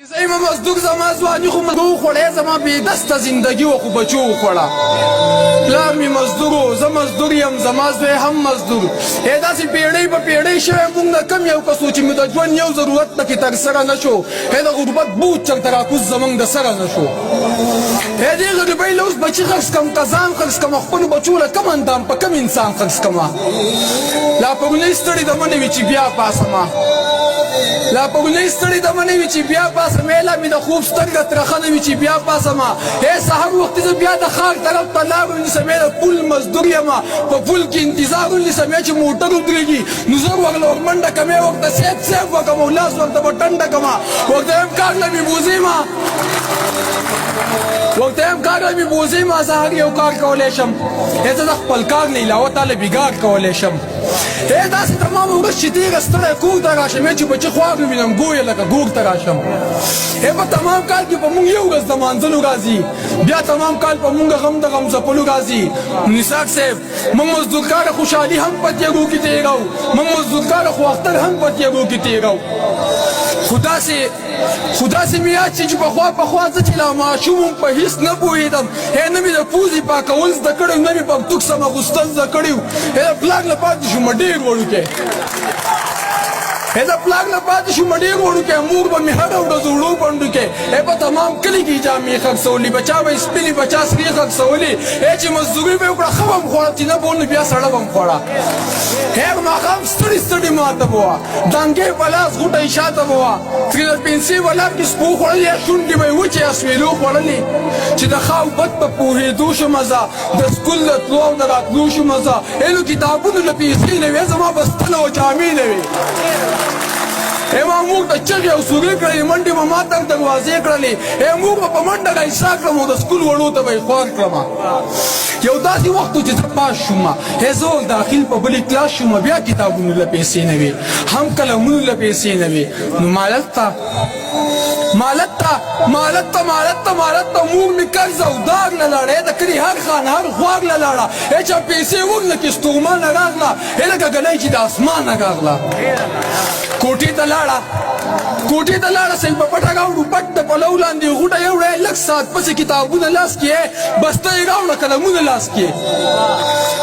چې زه یم مزدور زما ځواني خو مزدور وخوړه زما بې دسته زندګي وه خو بچو وخوړه پلار مې مزدور و زه مزدور یم زما زوی هم مزدور ای داسې پیړۍ په پیړۍ شوی مونږ نه کم یو کس و چې مې د ژوند یو ضرورت پکې ترسره نه شو ای د غربت بوج چرته راکوز زمونږ د سره نه شو ای دې غریبۍ له اوس بچي خرڅ کم که ځان خرڅ کم خپلو بچو له کم اندام په کم انسان خرڅ کم لا پرونۍ ستړي د منې وي چې بیا پاسمه لا پرونۍ ستړي د منې وي چې بیا پاسم ای لا مې د خوب سترګه ترخه نه وي چې بیا پاسم ای سهار وختي زه بیا د ښار طرف ته لار ونیسم ای د پل مزدور یم په پل کې انتظار ونیسم چې موټر ودرېږي نو زه ورله ورمنډه کړم ای ورته صیب صیب وکړم او لاس ورته په ټنډه کړم ورته وایم کار له مې بوځې ما ورته وایم کار له مې بوځې ما زه هر یو کار کولی شم ای زه د خپل کار نه علاوه تا له بیګار کولی شم ای داسې تمامه ورځ چې تېره ستړی کور ته راشم چې بچي خوار ووینم ګویه لکه ګور ته راشم ای په تمام کال کې په مونږ یو ورځ د مانځلو راځي بیا تمام کال په مونږ غم د غم ځپلو راځي نثار صاحب مونږ مزدورکاره خوشحالي هم په تیرو کې تیرو مونږ مزدورکاره خو اختر هم په تیرو کې تیرو خو داسې خو داسې مې یاد شي چې پخوا پخوا زه چې لا ماشوم وم په هیڅ نه پوهېدم هی نه مې د پوزې پاکول زده کړي نه مې پرتوګ سم اغوستل زده کړي هی د پلار نه پاتې شوم ډېر وړوکی هی د پلار نه پاتې شوم ډېر وړوکی مور به مې هره ورځ وړو پنډو کې هی په تمام کلي کې جامې خرڅولې په چا به یې سپینې په چا سرې خرڅولې هی چې مزدوري به یې وکړه ښه به م خوړه چې نه به نو بیا سړه به م خوړه هر ماښام ستړي ستړي ماته به وه دنګې په لاس غوټه یې شاته به وه ترې د پنسې په لار کې سپو خوړلې شونډې به یې وچې اسویلو خوړلې چې د ښه او بد په پوهېدو شومه زه د سکول د تلو او د راتلو شومه زه هلو کتابونو له پیسې نه وې زما بستنه او جامې نه وې ای ما موږ ته چغې او سورې کړلې منډې به ما تر دروازې کړلې ای موږ به په منډه را ایسار کړم او د سکول وړو ته به یې خوار کړم یو داسې وخت و چې زه پاس شوم ای زه ور داخل په بلې کلاس شوم بیا کتابونو له پیسې نه وې هم قلمونو له پیسې نه وې نو مالت مالت مالت مالت مالت مور مې قرض او دار نه لاړه د کلي هر خان هر خوار نه لاړه هېچا پیسې ورنه کې ستومانه راغله لکه ګلۍ چې د اسمانه راغله کوټې ته لاړه کوټې ته لاړه سې په پټه راوړو پټ د پلو لاندې غوټه یې وړه لږ ساعت پسې کتابونه لاس کې بسته یې راوړه قلمونه لاس کې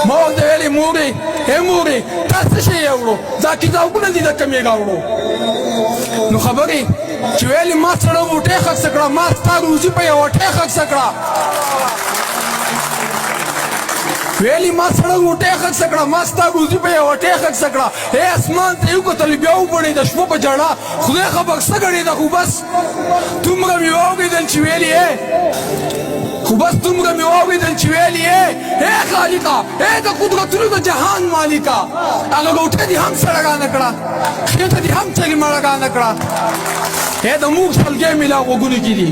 ما ورته ویلې مورې ای مورې تا څه شی یې وړو دا کتابونه دې د کومې راوړو نو خبرې چې ویلې ما سړه غوټۍ خرڅه کړه ما ستا روزي په یوه ټۍ خرڅه کړه ویلي ما سړه غوټۍ خرڅه کړه ما ستا روزي په یوه ټۍ خرڅه کړه ای اسمان ته یې وکتل بیا وبړېده شپه په ژړا خدای خبر څه ګړېده خو بس دومره مې واورېدل چې ویلي خو بس دومره مې واورېدل چې ویلي یې ای خالقه ای د قدرتونو د جهان مالکه هغه روټۍ دې هم سړه رانه کړه خېټه دې هم چرې مړه رانه کړه ای د مور سلګۍ مې لا غوږونو کې دي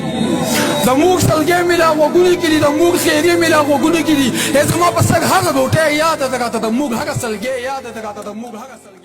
د مور سلګۍ مې لا غوږونو کې دي د مور ښېرې مې لا غوږونو کې دي ای زما په سر هغه روټۍ یاده ده راته د مور هغه سلګۍ یاده ده راته د مور هغه سلګۍ.